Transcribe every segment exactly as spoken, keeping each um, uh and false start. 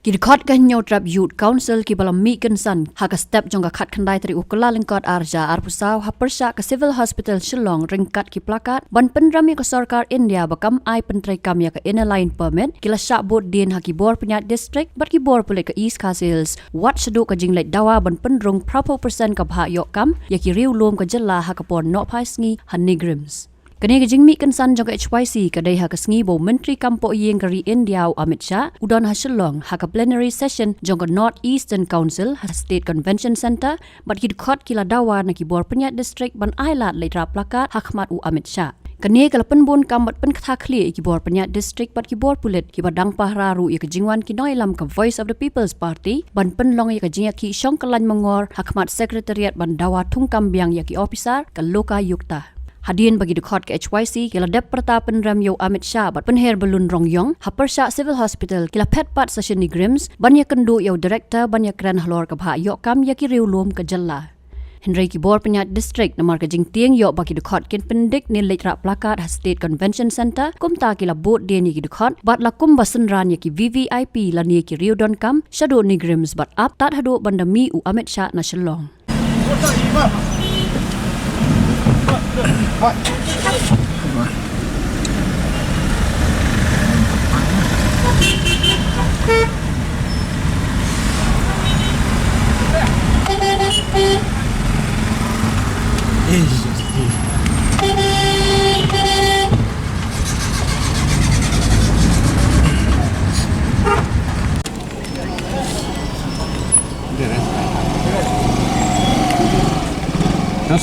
Ki dkhot ka Hynñiewtrep Youth Council kiba la mih kynsan ha ka step jong ka khatkhyndai tarik u Kyllalyngkot arhajar arphew saw ha pyrshah ka Civil Hospital Shillong ryngkat ki plakat ban pynrem ïa ka sorkar India ba kam ai pyntreikam ïa ka Inner Line Permit, ki la shah bud dien ha ki bor pynïaid district bad ki bor pulit ka East Khasi Hills wat shaduh ka jingleit dawa ban pynrung phra phew percent ka bhah ïoh kam ïa ki riewlum ka jylla ha ka por nohphai sngi ha NEIGRIHMS. Kane ka jingmih kynsan jong ka H Y C ka dei ha ka sngi ba u Myntri Kam Pohïing ka ri India u Amit Shah u don ha Shillong ha ka plenary session jong ka North Eastern Council ha State Convention Centre, bad ki dkhot ki la dawa na ki bor pynïaid district ban ai lad leit rah plakat ha khmat u Amit Shah. Kane ka la pynbun kam bad pynkthah khlieh ïa ki bor pynïaid district bad ki bor pulit kiba dang pahara ruh ïa ka jingwan ki nongïalam ka Voice of the People's Party ban pynlong ïa ka jingïakhih shong kyllain mangor ha khmat Secretariat ban dawa thungkam biang ïa ki ophisar ka Lokayukta. Hadien ba ki dkhot ka H Y C ki la dep pyrta pynrem ïa u Amit Shah bad pynher balloon rong ïong ha pyrshah Civil Hospital, ki la phet pat sha NEIGRIHMS ban ïakynduh ïa u Director ban ïakren halor ka bhah ïoh kam ïa ki riewlum ka jylla. Hynrei ki bor pynïaid district, namar ka jingtieng ïoh ba ki dkhot kin pyndik ne leit rah plakat ha State Convention Centre, kumta ki la bud dien ïa ki dkhot bad la kumba synran ïa ki V V I P lane ki riew donkam shaduh NEIGRIHMS bad ap tad haduh ban da mih u Amit Shah na Shillong.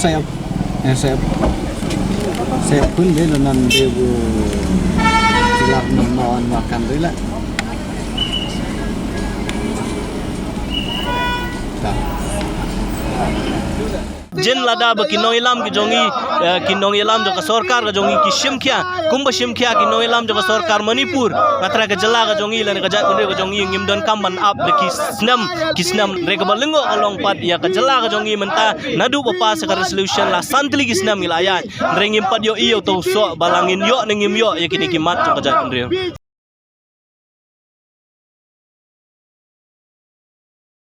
Sa ïa, ïa sa ïa, sa ïa pun de nan de bu, silap nan mawan makan de la. Ta. Jin lada ba ki nongïalam ki jong ngi, eh, ki nongïalam jong ka sorkar ka jong ngi ki shim khia, kumba shim khia ki nongïalam jong ka sorkar Manipur, nga trai ka jylla ka jong ngi lane ka jaitbynriew ka jong ngi ngim donkam ban ap da ki snem ki snem. Hynrei kaba lyngngoh ka long pat ïa ka jylla ka jong ngi mynta naduh ba pass ka resolution la san tylli ki snem ngi la ïaid. Hynrei ngim pat ïohi ïa uto u soh ba la ngin ïoh ne ngim ïoh ïa kine ki mat jong ka jaitbynriew.